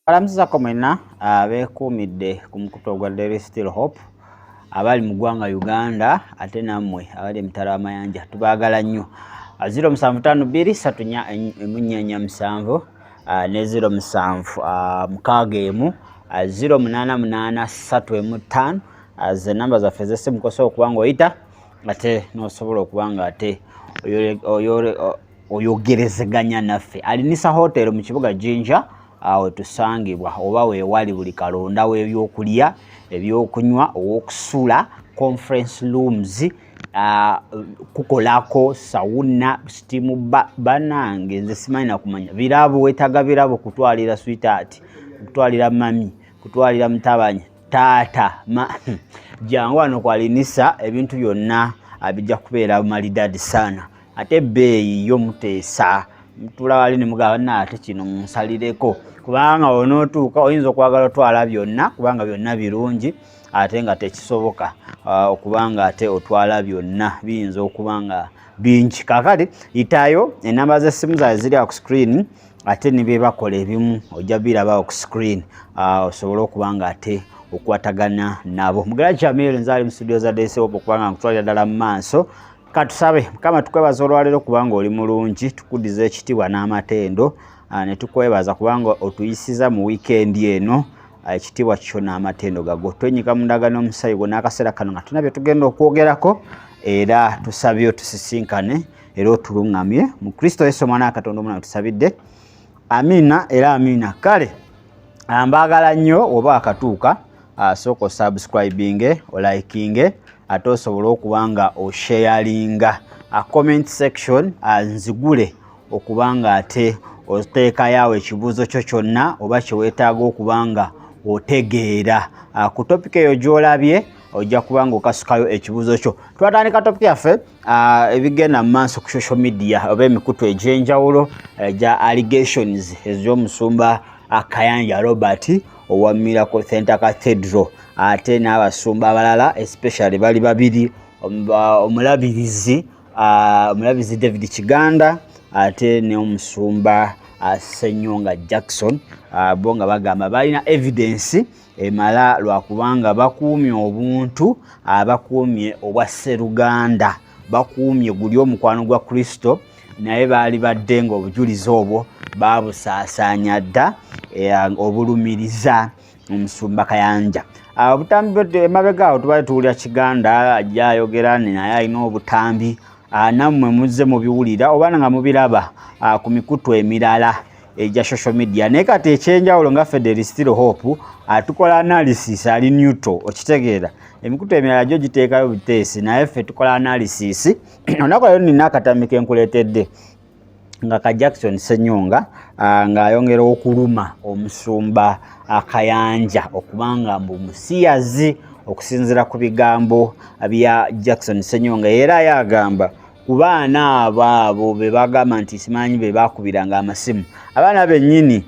Balamusizako mwenna abeekuumidde ku mukutu ogwa Daily Still Hope abali mu ggwanga Uganda, ate nammwe abali emitala w'amayanja, tubaagala nnyo. 0752 3 4 4 7 ne 07 61 088 3 5, ze namba zaffe ez'essimu kosobola okuba nga oyita ate n'osobola okuba nga ate oyogerezeganya naffe. Alinisa Hotel mu kibuga Jinja awo tusangibwa, oba weewali buli kalonda w'ebyokulya, ebyokunywa, ow'okusula, conference rooms, kukolako sauna, steam. Banange, nze simanyi nakumanya birabo. Weetaaga birabo kutwalira sweetheart, kutwalira mummy, kutwalira mutabanyi, taata, jangu wano kwalinisa. Ebintu byonna bijja kubeera malidadi sana, ate ebbeeyi yo muteesa. Mutula wali ne mugamba, "Na ate kino munsalireko," kubanga onootuuka oyinza okwagala otwala byonna, kubanga byonna birungi, ate nga tekisoboka okubanga ate otwala byonna, biyinza okuba nga bingi. Kakati itayo, enamba z'essimu zaabwe ziri awo ku screen, ate ne bye bakola ebimu ojja birabawo ku screen, osobole okuba nga ate okwatagana nabo. Mugera Jamil, nze ali mu studio za Daily okuba nga nkutwalira ddala mu maaso. Katusabe. Mukama, tukwebaza olwaleero kubanga oli mulungi. Tukuddiza ekitiibwa n'amatendo, ne tukwebaza kubanga otuyisiza mu wiikendi eno. Ekitiibwa kyo n'amatendo gago. Twenyika mu ndagaano omusayi gwo n'akaseera kano nga tulina bye tugenda okwogerako, era tusabye otusisinkane era otuluŋŋamye. Mu Kristo Yesu, omwana wa Katonda omwana, tusabidde, amiina era amiina. Kale mbaagala nnyo. Oba akatuuka, sooka osubscribinge, olikinge, ate osobole okuba nga osharinga. Comment section nzigule okuba nga ate oteekayo awo ekibuuzo kyo kyonna oba kyeweetaaga okuba nga otegeera ku topic eyo gy'olabye. Ojja kuba nga okasukayo ekibuuzo kyo. Twatandika topic yaffe, ebigenda mu maaso ku social media oba emikutu egy'enjawulo egya allegations ez'omusumba Kayanja Robert owa Miracle Center Cathedral, ate n'abasumba abalala, especially bali babiri, omulabirizi David Kiganda ate n'omusumba Senyonga Jackson. Bo nga bagamba balina evidence emala lwakubanga bakuumye obuntu, bakuumye obwa sseruganda, bakuumye guli omukwano gwa Kristo, naye baali badde nga obujulizi obwo babusaasaanya dda, obulumiriza omusumba Kayanja. Obutambi emabega awo tubadde tuwulira Kiganda ajja ayogera, naye alina obutambi. Nammwe muzze mubiwulira oba nga mubiraba ku mikutu emirala egya social media. Naye kati ekyenjawulo nga ffe There Still Hope tukola analysis ali neutral, okitegeera? Emikutu emirala gyo giteekayo buteesi, naye ffe tukola analysis. Olunaku leero nina akatambi kenkuleetedde nga ka Jackson Senyonga, ng'ayongera okuluma omusumba Kayanja okubanga mbu musiyazi, okusinziira ku bigambo bya Jackson Senyonga. Era yagamba ku baana abo be bagamba nti simanyi be bakubiranga amasimu, abaana bennyini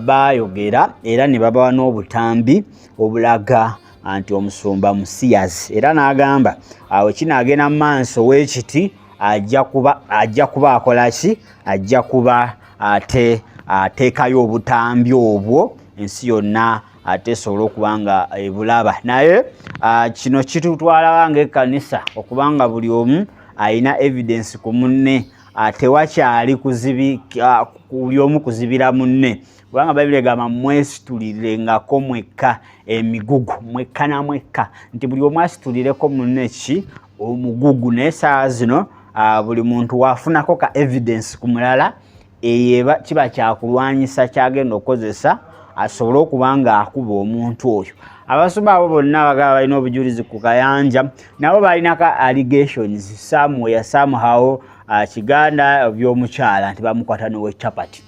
baayogera era ne babawa n'obutambi obulaga nti omusumba musiyazi. Era n'agamba awo kinaagenda mu maaso weekiti, ajja kuba akola ki? Ajja kuba ate ateekayo obutambi obwo ensi yonna ate esobole okuba nga ebulaba. Naye kino kitutwala ng'ekkanisa okuba nga buli omu alina evidence ku munne. Tewakyali buli omu kuzibira munne, kubanga Bayibuli egamba, "Mwesitulirengako mwekka emigugu mwekka na mwekka," nti buli omu asitulireko munne ki? Omugugu. Naye saawa zino buli muntu wafunako ka evidence ku mulala, eyo kiba kyakulwanyisa kyagenda okukozesa asobole okuba nga akuba omuntu oyo. Abasumba abo bonna bagaba balina obujulizi ku Kayanja, nabo balinako allegations somewhere, somehow. Kiganda by'omukyala nti bamukwata nowe chapati,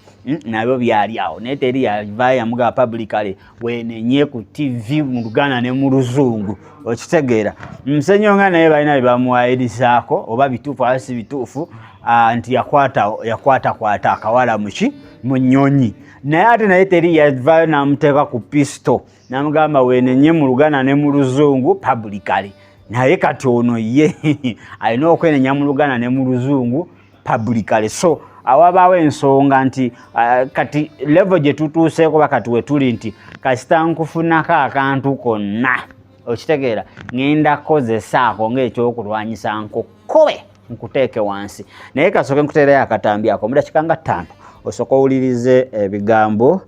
nabyo byali awo, naye teri yavayo yamugaba publicly, "Wenenye ku TV mu Luganda ne mu Luzungu," okitegeera? Senyonga naye balina bye bamuwayirizaako, oba bituufu aba si bituufu, nti yakwatakwata akawala muki mu nnyonyi, naye ate naye teri yavayo n'amuteeka ku pisto n'amugamba, "Wenenye mu Luganda ne mu Luzungu publicly." Naye kati ono ye alina okwenenya mu Luganda ne mu Luzungu publicly. So Awabaawo ensonga nti kati level gye tutuuseeko bakati we tuli nti kasita nkufunako akantu konna, okitegeera, ŋŋenda kukozesaako ng'ekyokulwanyisa nkukobe nkuteeke wansi. Naye kasooke nkuteereyo akatambi ako mu dakiika nga 5, osooka owulirize ebigambo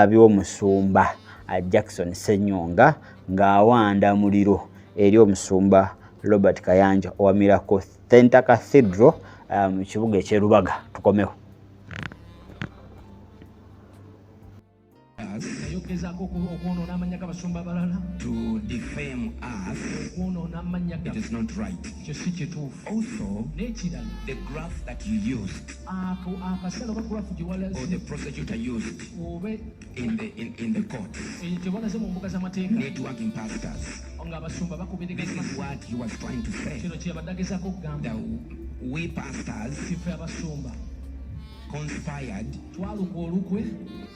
by'omusumba Jackson Ssenyonga ng'awanda muliro eri omusumba Robert Kayanja owa Miracle Center Cathedral mu kibuga eky'e Lubaga. Tukomewo. Naye okugezaako okwonoona amannya g'abasumba abalala, to defame us, okwonoona amannya it is not right. Ekyo si kituufu. Also, N'ekirala, the graph that you used, ako akasale oba graph gye or the walaze, prosecutor used oba in the court, eyo gye walaze mu mbuga z'amateeka, networking pastors. Ng'abasumba This bakubiriganya, is what he was trying to say. Kino kye yabadde agezaako okugamba, That we pastors ffe abasumba conspired twaluka olukwe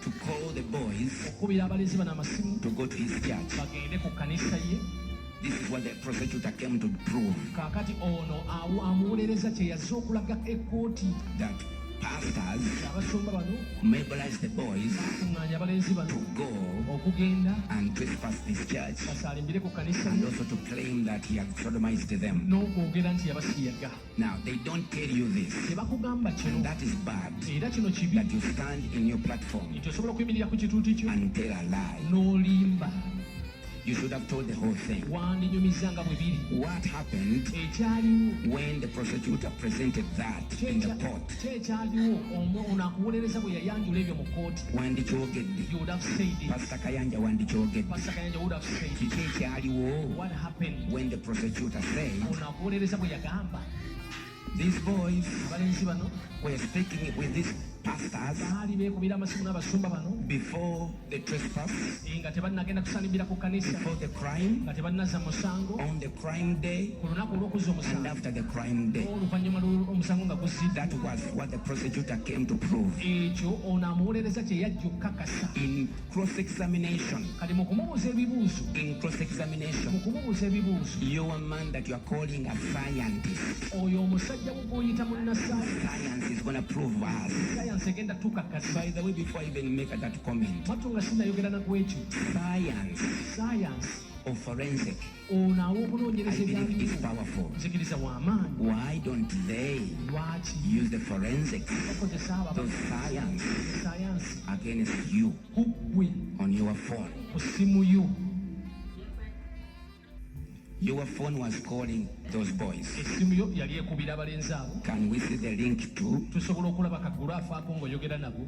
to call the boys okukubira abalenzi bano amasimu to go to his church. Bagende ku kkanisa ye. This is what the prosecutor came to prove, Kaakati ono awo amuwolereza kye yazze okulaga ekkooti, that pastors abasumba bano mobilized the boys bakuŋŋaanya abalenzi bano to go okugenda and trespass this church basaalimbire ku kkanisa and ye also to claim that he had sodomized them. N'okwogera nti yabasiyaga. Now, they don't tell you this. Tebakugamba kino. That is bad. Era kino kibi. That you stand in your platform Nti osobola okuyimirira ku kituuti kyo and tell a lie. N'olimba. You should have told the whole thing. Wandinyumiza nga bwe biri. What happened Ekyaliwo when the prosecutor presented that in the court? Ki ekyaliwo ono akuwolereza bwe yayanjula ebyo mu kkooti? Wandikyogedde. You would have said it. Pastor Kayanja, wandikyogedde. Pastor Kayanja would have said it. Kiki ekyaliwo What happened when the prosecutor said ono akuwolereza bwe yagamba these boys abalenzi bano were speaking with these pastors baali beekubira amasimu n'abasumba bano before the trespass, eh, nga tebannagenda kusalimbira ku kkanisa, before the crime, nga tebannazza musango, on the crime day, ku lunaku olw'okuzza and omusango, after the crime day? oluvannyuma lw'omusango nga guzziddwa? That was what the prosecutor came to prove. Ekyo ono amuwolereza kye yajja okukakasa. In cross-examination, Kati mu kumubuuza ebibuuzo, in cross-examination, mu kumubuuza ebibuuzo, your man that you are calling a scientist, oyo omusajja wo gw'oyita munnasayansi, science is going to prove us. Sayansi egenda tukakasa. By the way, before I even make that comment, Mwattu nga sinnayogera na ku ekyo, science sayansi or forensic, ono aw'okunoonyereza I believe is ebyaliwo, powerful. nzikiriza w'amaanyi. Why don't they Lwaki use the forensics, bakozesa abo those science, sayansi against you ku ggwe on your phone? Ku ssimu yo? Your phone was calling those boys. Essimu yo yali ekubira abalenzi abo. Can we see the link to? Tusobola okulaba kagulaafu ako ng'oyogera nabo?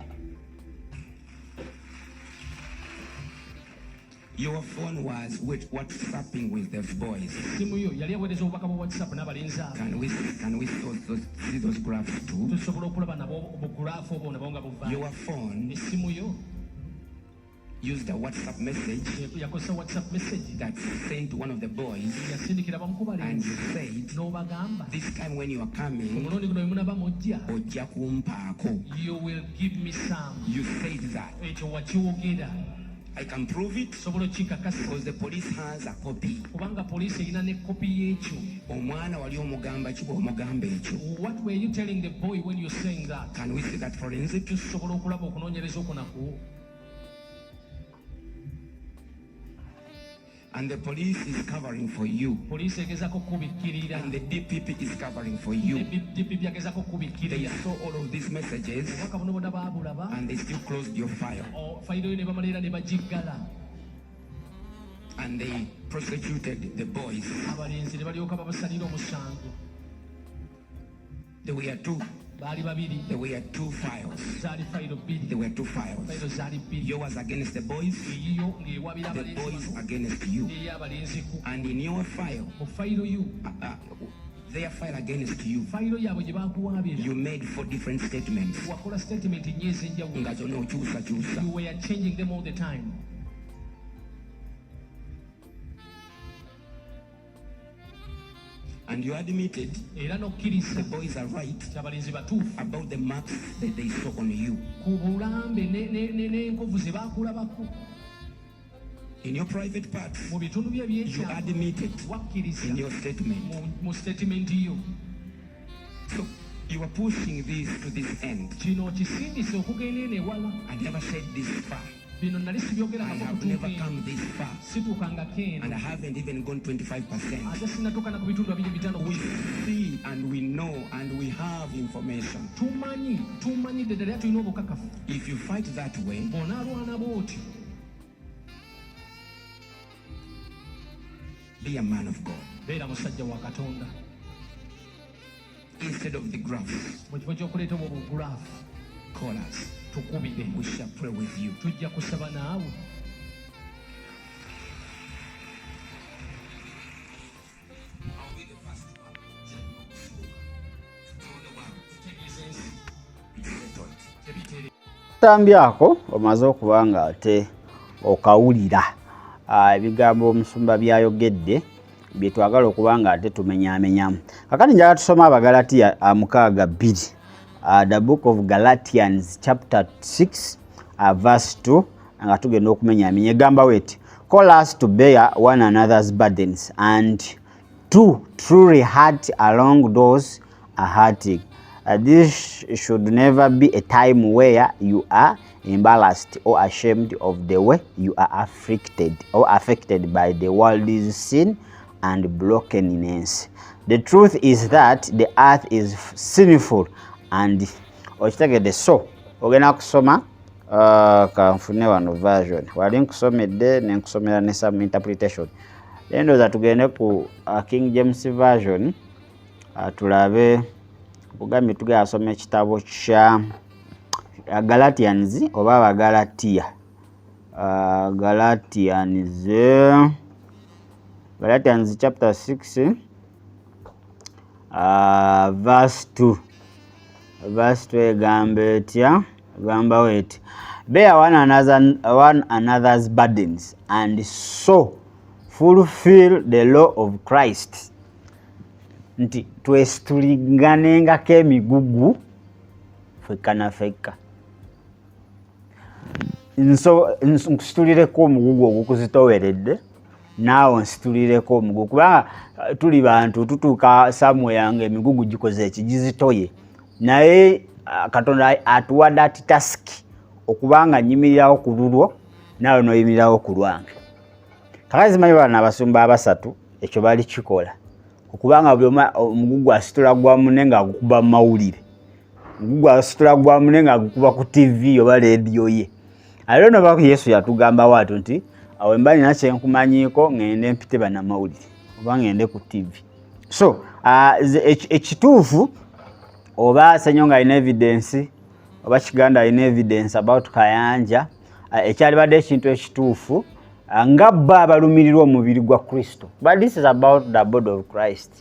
Your phone was with WhatsApping with those boys. Essimu yo yali eweereza obubaka bwa WhatsApp n'abalenzi abo. Can we see those graphs too? Tusobola okulaba nabo obugulaafu obwo nabo nga buva? Your phone Essimu yo used a WhatsApp message yakozesa WhatsApp message that sent to one of the boys, yasindikira bamu ku and balenzi, you said, n'obagamba, "This time when you are coming, omulundi guno bwe munaba mujja, ojja kumpaako." you will give me some. You said that. Ekyo wakiwogera. I can prove it Sobola okikakasa because the police has a copy. Kubanga poliisi erina ne kopi y'ekyo. Omwana wali omugamba ki bw'omugamba ekyo? What were you telling the boy when you're saying that? Can we see that forensic? Tusobola okulaba okunoonyereza okwo nakwo? And the police is covering for you. Poliisi egezaako okukubikkirira. And the DPP is covering for you. DPP agezaako They okukubikkirira. saw all of these messages Obubaka buno bwonna baabulaba, and they still closed your file. Fayiro yo ne bamala era ne bagiggala. And they prosecuted the boys. Abalenzi ne balyoka babasalira omusango. There were two. Baali babiri. There were two files. Zaali fayiro bbiri. There were two files. Fayiro zaali bbiri. Yours against the boys, Eyiyo ng'ewabira the abalenzi boys bano, against you. n'ey'abalenzi ku And in your file, mu fayiro yo, their file against you, fayiro yaabwe gye bakuwaabira, you made four different statements. Wakola statement nnyo ez'enjawulo. Nga zonna okyusakyusa. You were changing them all the time. And you admitted Era n'okkiriza the boys are right nti abalenzi batuufu about the marks that they saw on you. Ku bulambe n'enkovu ze baakulabako. In your private parts, Mu bitundu bye you ebyekyama, admitted wakkiriza in your statement. mu statement yo. So You are pushing this to this end. Kino okisindise okugenda eno ewala. I never said this far. Bino nali I sibyogerangako have kutuuka never eno. come this far. Situukangako And eno. I haven't even gone 25%. Ate sinnatuuka na ku bitundu 25. We see and we know and we have information. Tumanyi, tumanyidde ddala era tulina obukakafu. If you fight that way, Bw'onaalwana bw'otyo, be a man of God. Beera musajja wa Katonda. Instead of the graphs, Mu kifo ky'okuleeta obwo bugulaafu, call us. Tukubire. We shall pray with you. Tujja kusaba naawe. I'll be the first one to tell the world Tegeeza ensi. it's settled. Tebiteere. Katambi ako omaze okuba nga ate okawulira ebigambo omusumba byayogedde bye twagala okuba nga ate tumenyaamenyamu. Kakati njagala tusome Abagalatiya 6:2. The book of Galatians chapter 6, verse 2, nga tugenda okumenyaamenya. Egamba bw'eti: call us to bear one another's burdens and to truly hurt along those are hurting. This should never be a time where you are embarrassed or ashamed of the way you are afflicted or affected by the world's sin and brokenness. The truth is that the earth is sinful and okitegedde. So ogenda kusoma, kanfune wano version wali nkusomedde ne nkusomera ne some interpretation. Naye ndowooza tugende ku King James Version, tulabe kugambye tugenda asoma ekitabo kya Galatians oba Abagalatiya. Galatians chapter 6, verse 2. Verse 2 egamba etya? Egamba bw'eti: bear one another's burdens and so fulfill the law of Christ. Nti twesitulinganengako emigugu fekka na fekka. Nkusitulireko omugugu ogukuzitoweredde, naawe nsitulireko omugugu, kubanga tuli bantu tutuuka somewhere nga emigugu gikoze eki gizitoye, naye Katonda atuwa that task okubanga nyimirirawo ku lulwo naawe n'oyimirirawo ku lwange. Kakati simanyi bano abasumba abasatu ekyo bali kikola, okubanga buli omu omugugu asitula gwa munne ng'agukuba mu mawulire, omugugu asitula gwa munne ng'agukuba ku TV oba leediyo ye. Ate no bako Yesu yatugamba bw'atyo nti awo mba nina kye nkumanyiiko ŋŋende mpite bannamawulire oba ŋŋende ku TV. So ekituufu oba Ssenyonga alina evidence oba Kiganda alina evidence about Kayanja, ekyalibadde ekintu ekituufu, nga bo abalumirirwa omubiri gwa Kristo. But this is about the body of Christ.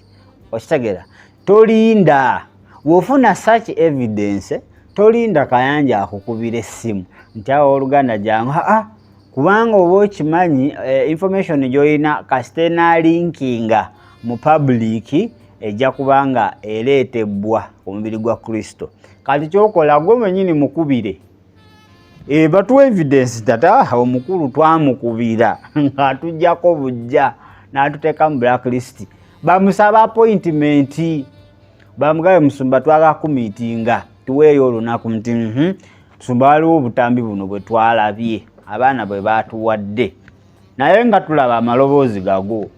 Okitegeera? Tolinda bw'ofuna such evidence, tolinda Kayanja akukubira essimu nti awo owooluganda jangu, aa, kubanga oba okimanyi, information gy'olina kasita enaalinkinga mu public ejja kubanga ereetebwa ku mubiri gwa Kristo. Kati kyokola gwe mwennyini mukubire. Batuwa evidence tata omukulu twamukubira ng'atuggyako bujja n'atuteeka mu blacklist. Bamusaba appointment, bamugabe musumba twagala kumiitinga tuweeyo olunaku nti musumba waliwo obutambi buno bwe twalabye abaana bwe baatuwadde, naye nga tulaba amaloboozi gago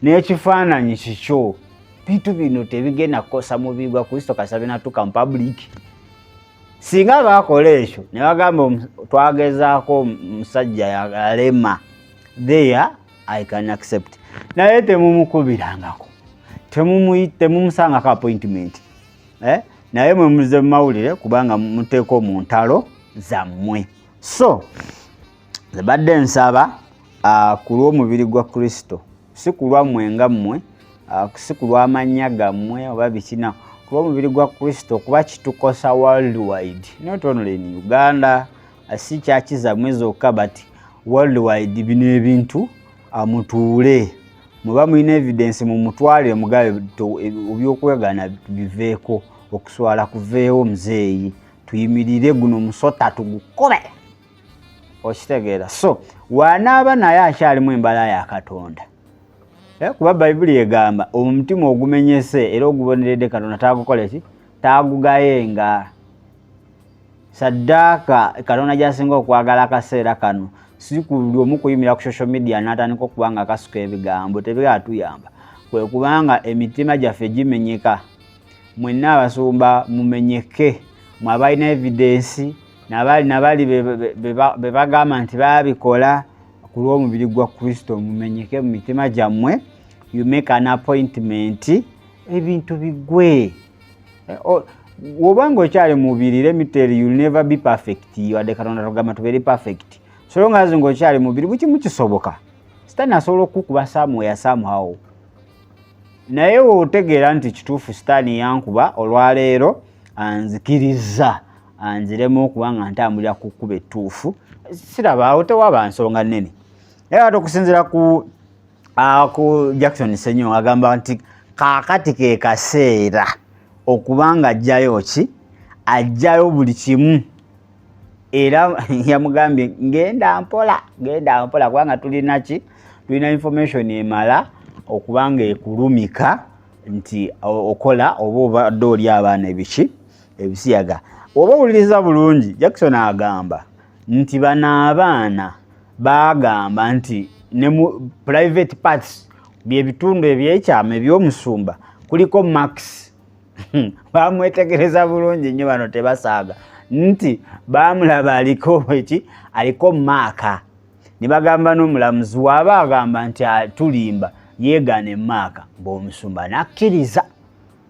n'ekifaananyi kikyo, bintu bino tebigenda kukosa mubiri gwa Kristo kasita binatuuka mu public. Singa baakola ekyo ne bagamba twagezaako omusajja yalema, there I can accept. Naye temumukubirangako, temumusangako appointment, eh? Naye mwe muze mu mawulire kubanga muteeka mu ntalo zammwe. So badde nsaba ku lw'omubiri gwa Kristo, si ku lwammwe nga mmwe, si ku lw'amannya gammwe oba bikina, ku lw'omubiri gwa Kristo, kuba kitukosa worldwide, not only in Uganda, si church zammwe zokka, but worldwide. Bino ebintu, mutuule muba mulina evidence mumutwalire mugabe ebyokwegaana biveeko, okuswala kuveewo, muzeeyi tuyimirire guno musota tugukube. Okitegeera? So wanaaba naye akyalimu embala ya Katonda, kuba Bayibuli egamba omutima ogumenyese era oguboneredde Katonda tagukola ki. Taagugayenga. Saddaaka Katonda gy'asinga okwagala akaseera kano si ku buli omu kuyimira ku social media n'atandika okuba nga akasuka ebigambo, tebigala tuyamba, kwe kubanga emitima gyaffe gimenyeka. Mwenna abasumba mumenyeke, mwe abalina evidence nabali nabali be bagamba nti baabikola ku lw'omubiri gwa Kristo, mumenyeke mu mitima gyammwe. You make an appointment, ebintu bigwe. Woba nga okyali mubiri, let me tell you, you'll never be perfect. Wadde Katonda tugamba tubeere perfect, so long as nga okyali mubiri, bukimu kisoboka. Sitaani asobola okukuba somewhere somehow, naye wotegeera nti kituufu sitaani yankuba olwaleero, anzikiriza anziremu okuba nga ntambulira ku kkubo ettuufu, sirabaawo tewaba nsonga nnene. Naye ate okusinziira ku Jackson Ssenyonga, agamba nti kaakati ke kaseera okuba nga ajjayo ki, ajjayo buli kimu. Era yamugambye, "Ngenda mpola, genda mpola, kubanga tulina ki, tulina information emala okuba nga ekulumika nti okola oba obadde oli abaana ebiki, ebisiyaga." Oba owuliriza bulungi, Jackson agamba nti bano abaana bagamba nti ne mu private parts, byebitundu ebyekyama ebyomusumba, kuliko marks. Bamwetegereza bulungi nnyo, bano tebasaaga, nti bamulaba aliko eki, aliko mark. Ne bagamba n'omulamuzi waaba agamba nti tulimba, yeegaana e mark, ng'omusumba nakkiriza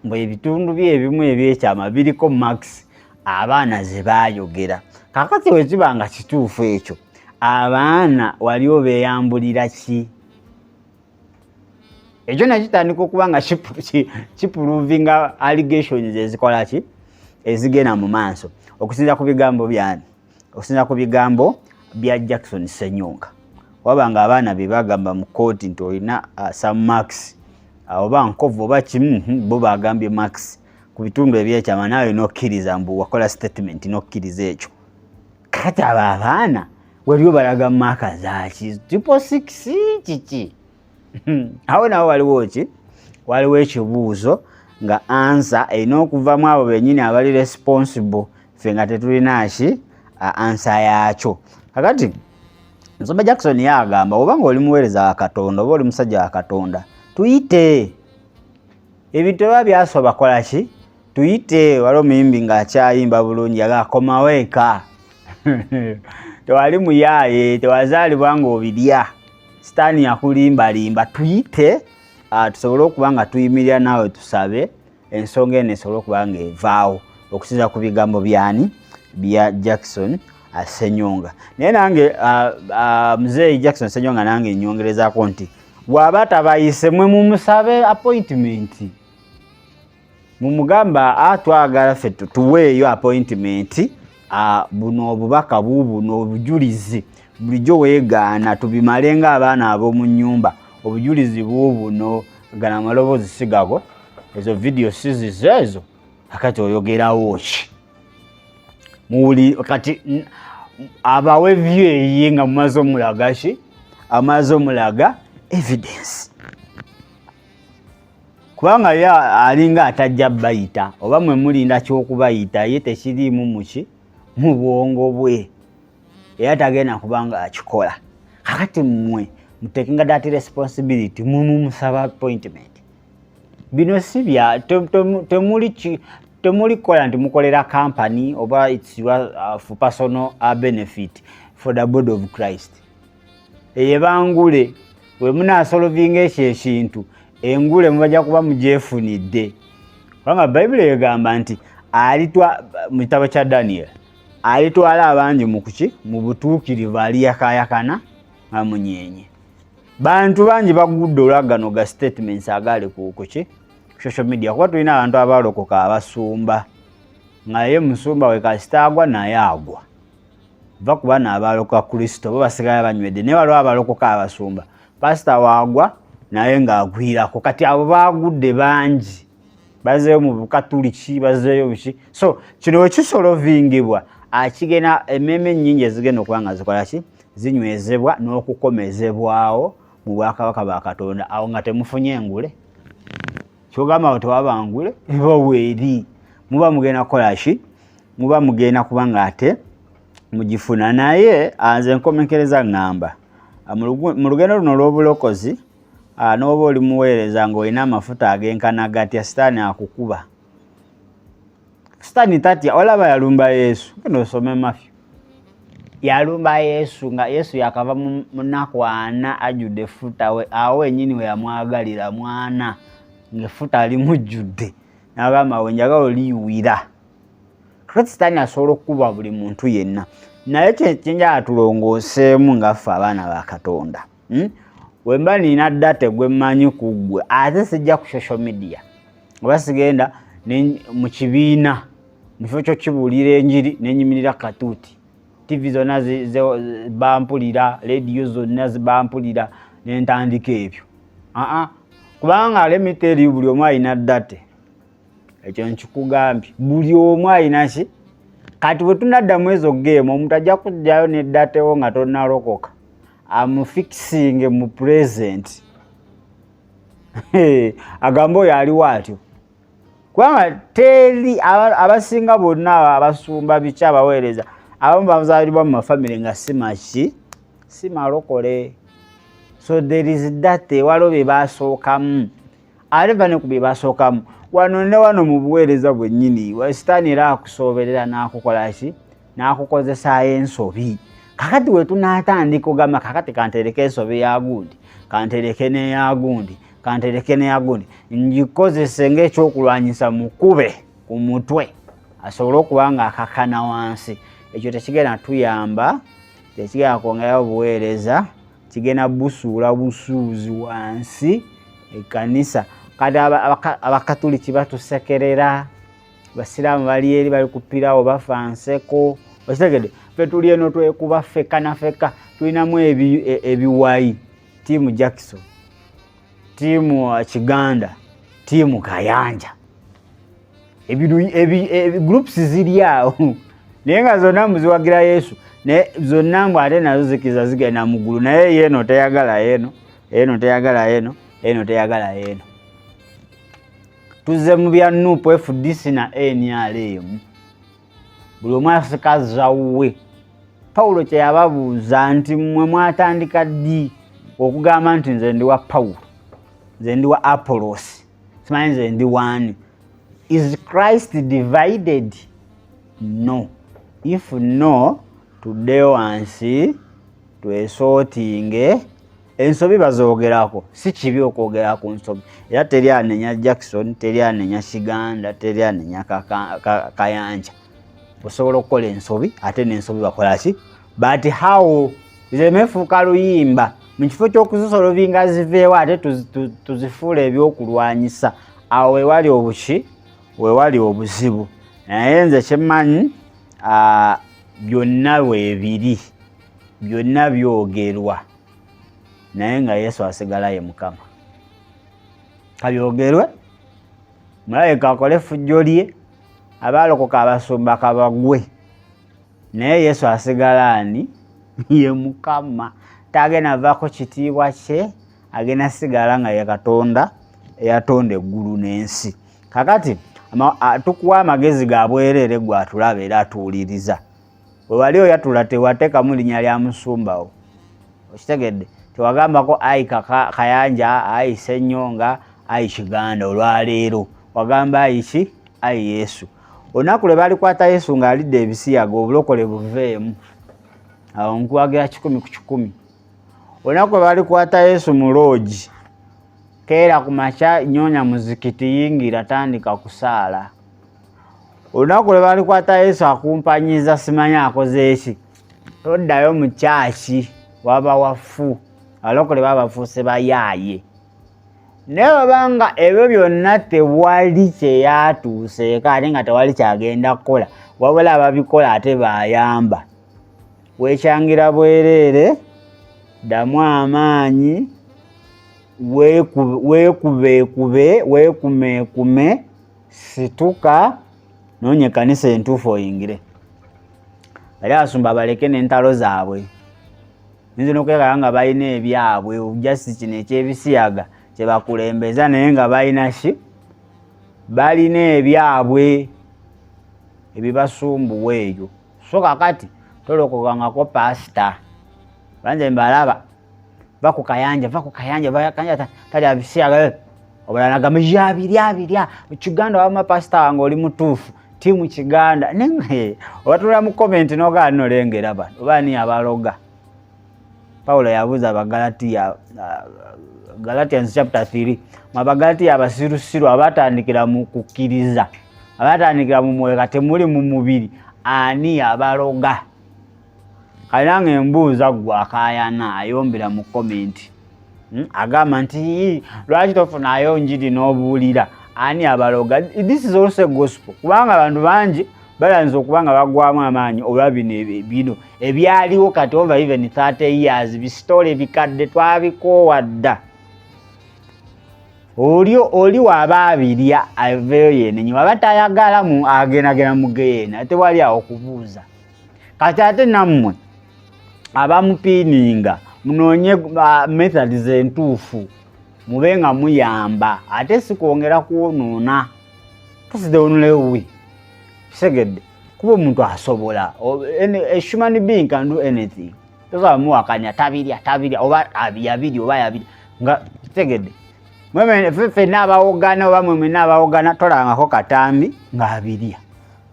mbu ebitundu bye ebimu ebyekyama biriko marks abaana ze baayogera. Kakati bwe kiba nga kituufu ekyo, abaana wali obeeyambulira ki? Ekyo nakitandika okuba nga kiprovinga allegations ezikola ki, ezigenda mu maaso, okusinza ku bigambo byani, okusinza ku bigambo bya Jackson Senyonga. Waba nga abaana be bagamba mu kooti nti olina some marks, oba nkovu oba kimu, bo bagambye marks ku bitundu ebyekyama, naawe nokkiriza mbu wakola statement, nokkiriza ekyo. Kakati abo abaana waliwo balaga mark zaki, 666 kiki? Awo nawo waliwo ki, waliwo ekibuuzo nga answer erina okuvamu abo bennyini abali responsible, ffe nga tetulina ki answer yaakyo. Kakati Nsumba Jackson ye agamba, oba nga oli muweereza wa Katonda oba oli musajja wa Katonda, tuyite. Ebintu eba byasoba, kola ki, tuyite. Wali omuyimbi ng'akyayimba bulungi agakomawo eka, tewali muyaaye, tewazaalibwa ng'obirya, sitaani yakulimbalimba. Tuyite, tusobole okuba nga tuyimirira naawe, tusabe ensonga eno esobole okuba nga evaawo, okusinza ku bigambo byani, bya Jackson Senyonga. Naye nange muzeeyi Jackson Senyonga, nange nyongerezaako nti bw'aba tabayise, mwe mumusabe appointment, mumugamba, "Twagala ffe tuweeyo appointment, buno obubaka buubuno, obujulizi bulijjo weegaana tubimale ng'abaana ab'omu nnyumba, obujulizi buubuno, gana amaloboozi sigago, ezo vidiyo sizizo ezo, akati oyogerawo ki?" Muwuli kati abawe view eyiye nga mumaze omulaga ki, amaze omulaga evidence, kubanga ye alinga atajja bayita, oba mwe mulinda kyokubayita, ye tekiriimu muki, mu bwongo bwe, era tagenda kubanga akikola. Kakati mmwe mutekinga that responsibility, mumumusaba appointment. Bino si bya temuli temuli kukola nti mukolera company oba it's your, for personal benefit, for the body of Christ. Eyo bangule we munasolovinga ekyo ekintu, engule mubajja kuba mugyefunidde, kubanga Bayibuli egamba nti alitwa mu kitabo kya Daniel, alitwala abangi mu kuki, mu butuukirivu, aliyakayakana nga munyenye. Bantu bangi bagudde olwagano ga statements agali ku kuki, social media, kuba tulina abantu abalokoka abasumba nga ye musumba we kasita agwa naye agwa. Va kuba naabalokoka Kristo bo basigala banywedde, naye waliwo abalokoka abasumba, pasita waagwa naye ng'agwirako. Kati abo bagudde bangi, bazeeyo mu bukatuliki, bazeeyo biki. So kino wekisolovingibwa, akigenda emmeeme ennyingi ezigenda okuba nga zikola ki, zinywezebwa n'okukomezebwawo mu bwakabaka bwa Katonda. Awo nga temufunye engule, kyogamba awo tewaba ngule, eba weeri. Muba mugenda kukola ki? Muba mugenda kuba nga ate mugifuna. Naye nze nkomekereza ŋŋamba, mu lugendo luno olw'obulokozi, n'oba oli muweereza ng'olina amafuta agenkana gatya, Sitaani akukuba. Sitaani tatya. Olaba yalumba Yesu. Genda osome Matthew. Yalumba Yesu nga Yesu yakava mu nnaku 40 ajjudde effuta. We awo wennyini we yamwagalira mwana, ng'effuta limujjudde, n'agamba, "We njagala oliyiwira." Kakati Sitaani asobola okukuba buli muntu yenna, naye kyenjala tulongooseemu nga ffe abaana ba Katonda, Wemba nina data gwe mmanyi ku ggwe, ate sijja ku social media oba sigenda mu kibiina, mu kifo kyokibuulira enjiri nenyimirira katuuti, TV zonna bampulira, rediyo zonna zibampulira, nentandika ebyo. Aa, kubanga let me tell you, buli omu alina data. Ekyo nkikugambye, buli omu alina ki. Kati bwe tunaddamu ezo game, omuntu ajja kujjayo ne data wo nga tonnalokoka, amufikisinge mu present, agambe oyo aliwo atyo, kubanga teri abasinga bonna abasumba biki abaweereza, abamu bazaalibwa mu mafamire nga si maki, si malokole. So there is that, waliwo bye basookamu, ate va ne ku bye basookamu wano ne wano mu buweereza bwennyini, Sitaani era akusooberera n'akukola ki, n'akukozesaayo ensobi. Kakati we tunaatandika ogamba, kakati kantereke ensobi ya gundi, kantereke n'eya gundi, kantereke n'eya gundi, ngikozese ng'ekyokulwanyisa, mukube ku mutwe asobole okuba nga akakana wansi, ekyo tekigenda tuyamba, tekigenda kwongerayo obuweereza, kigenda busuula busuuzi wansi ekkanisa. Kati Abakatuliki batusekerera, Basiraamu bali eri bali kupirawo bafa nseko. Okitegedde? Ffe tuli eno twekuba ffekka na ffekka, tulinamu ebiwayi, team Jackson, team Kiganda, team Kayanja, groups ziri awo, naye nga zonna muziwagira Yesu, naye zonna mbw ate nazo zikiza zigenda mu ggulu. Naye yeeno teyagala yeeno, eno teyagala eno, eno teyagala eno. Tuzze mu bya NUP, FDC na NRM, buli omu asikaza wuwe. Pawulo kyeyababuuza nti, "Mmwe mwatandika ddi okugamba nti nze ndi wa Pawulo, nze ndi wa Apolos, simanyi nze ndi waani? Is Christ divided? No. If no, tuddeyo wansi twesootinge." Ensobi bazoogerako, si kibi okwogera ku nsobi, era teri anenya Jackson, teri anenya Kiganda, teri anenya Kayanja. Osobola okukola ensobi, ate n'ensobi bakola ki? But how ziremefuuka luyimba mu kifo ky'okuzisolovinga ziveewo, ate tuzifuula ebyokulwanyisa, awo wewali obuki, wewali obuzibu. Naye nze kyemmanyi, byonna weebiri, byonna byogerwa, naye nga Yesu asigala ye Mukama. Kabyogerwe, mulabika akole effujjo lye, abalokoka abasumba kabagwe, naye Yesu asigala ani? Ye Mukama. Tagenda vaako kitiibwa kye, agenda sigala nga ye Katonda eyatonda eggulu n'ensi. Kakati tukuwa amagezi ga bwereere, gwe atulaba era atuwuliriza. Bwe wali oyatula, tewateekamu linnya lya musumbawo. Okitegedde? Tewagambako ayi Kayanja, ayi Ssenyonga, ayi Kiganda. Olwaleero wagamba ayi ki? Ayi Yesu. Olunaku lwe balikwata Yesu ng'alidde ebisiyaga, obulokole buveemu awo, nkuwagira 100%. Olunaku lwe balikwata Yesu mu loogi, keera ku makya, nyonya muzikiti, yingira, tandika kusaala. Olunaku lwe balikwata Yesu akumpanyiza, simanyi akoze eki, toddayo mu kyaki, waba wafu, abalokole baba bafuuse bayaaye. Naye babanga ebyo byonna tewali kyeyatuuseeko, ate nga tewali kyagenda kukola, wabula ababikola ate bayamba, weekyangira bwereere. Ddamu amaanyi, weekubeekube, weekumeekume, situka, noonya ekkanisa entuufu oyingire. Bali abasumba baleke n'entalo zaabwe, yinza n'okwekanga nga balina ebyabwe, just kino ekyebisiyaga kyebakulembeza, naye nga balina ki? Balina ebyabwe. Ebibasumbuwa eyo. So kakati tolokokangako pasita, banze mbalaba va ku kayanja, va ku kayanja, va kayanja talya bisiyaga. Obulala nagamba yabirya abirya Kiganda. Wama pasita wange oli mutuufu, team Kiganda. Naye obatula mu comment nogaa nolengera bano oba ni abaloga. Pawulo yabuuza Abagalatiya, Galatians chapter 3, Abagalatiya abasirusiru, abatandikira mu kukkiriza, abatandikira mu mwoyo, kati muli mu mubiri, ani abaloga? Kale nange mbuuza ggwe akayana ayombera mu comment, Agamba nti lwaki tofunayo njiri n'obuulira? Ani abaloga? This is also a gospel, kubanga abantu bangi bayinza okuba nga bagwamu amaanyi olwa bino bino ebyaliwo kati over even 30 years. Bisitole bikadde, twabikoowa dda. Oli oli waba abirya aveeyo yenenye, waba tayagala mu agendagenda mugeyeena, tewali awo kubuuza. Kati ate nammwe abamupiininga, munoonye methods entuufu, mube nga muyamba, ate si kwongera kwonoona. That's the only way. Kisegedde kuba omuntu asobola, a human being can do anything. Tosobola muwakanya tabirya tabirya oba yabirya oba yabirya nga kitegedde. Ffenna abawogana oba mwe mwenna abawogana, tolabangako katambi ng'abirya,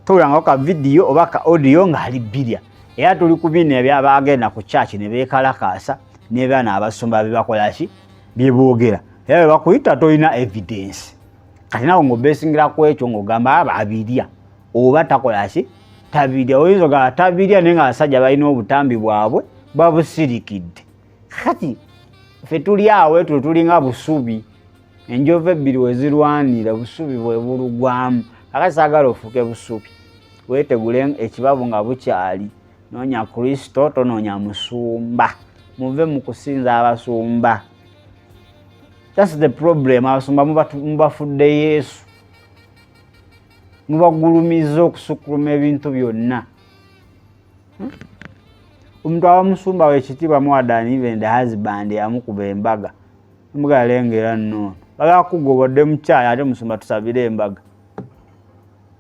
tolabangako ka vidiyo oba ka audio ng'ali birya. Era tuli ku bino ebyabagenda ku church ne beekalakaasa n'ebyana abasumba byebakola ki, byeboogera, era bwe bakuyita tolina evidence. Kati nawe ng'obeesingira ku ekyo ng'ogamba aba abirya oba takola ki, tabirya. Oyinza ogamba tabirya, naye nga abasajja balina obutambi bwabwe babusirikidde. Kati ffe tuli awo etwo tulinga busubi, enjovu ebbiri we zirwanira, busubi bwe bulugwamu. Kakati saagala ofuuke busubi, weetegule ekibabu nga bukyali. Noonya Kristo, tonoonya musumba. Muve mu kusinza abasumba. That's the problem. Abasumba mubafudde Yesu, mubagulumiza okusukkuluma ebintu byonna. Omuntu aba musumba wekitiibwa more than even the husband yamukuba embaga. Embaga lengera nnono bagala kugobodde mukyayi, ate musumba tusabire embaga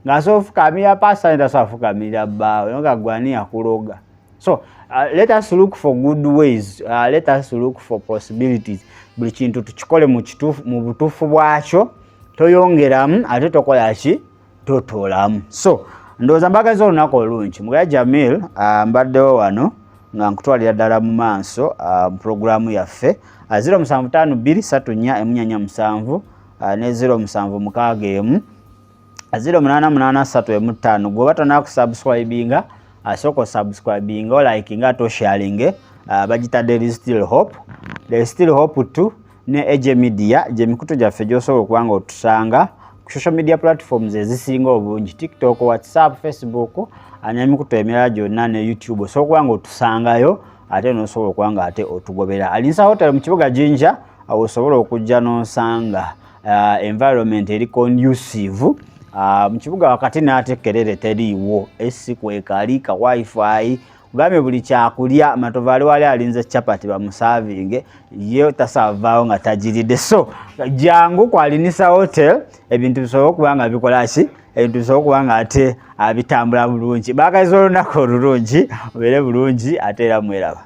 ng'asobola ofukamira pastor, tasobola fukamira bbaawe nga gwani yakuloga. So let us look for good ways, let us look for possibilities. Buli kintu tukikole mu kituufu, mu butuufu bwakyo, toyongeramu ate tokola ki, totoolamu. So ndowooza mbagaza olunaku olungi. Mugaya Jamil, mbaddewo wano nga nkutwalira ddala mu maaso mu puroguramu yaffe. 0752 34 147 ne 0761 0883 15. Gweoba tonakusubscribinga, asooka osubscribinga, olikinga ate osharinge. Bagita There is still hope, There is still hope 2 ne AJ Media, gye mikutu gyaffe gy'osobola okuba nga otusanga ku social media platforms ezisinga obungi: TikTok, WhatsApp, Facebook n'emikutu emirala gyonna ne YouTube. Osobola okuba nga otusangayo ate n'osobola okuba nga ate otugobera. Alinsa Hotel mu kibuga Jinja, awo osobola okujja n'osanga environment eri conducive mu kibuga wakati, n'ate kerere teriiwo, esi kwekali ka wifi ogambye buli kyakulya. Matovu ali wali alinze chapati bamusavinge, ye tasavaawo nga tagiridde. So jangu ku Alinisa Hotel, ebintu bisobole okuba nga bikola ki, ebintu bisobole okuba nga ate bitambula bulungi. Baagaza olunaku olulungi, obeere bulungi ate era mweraba.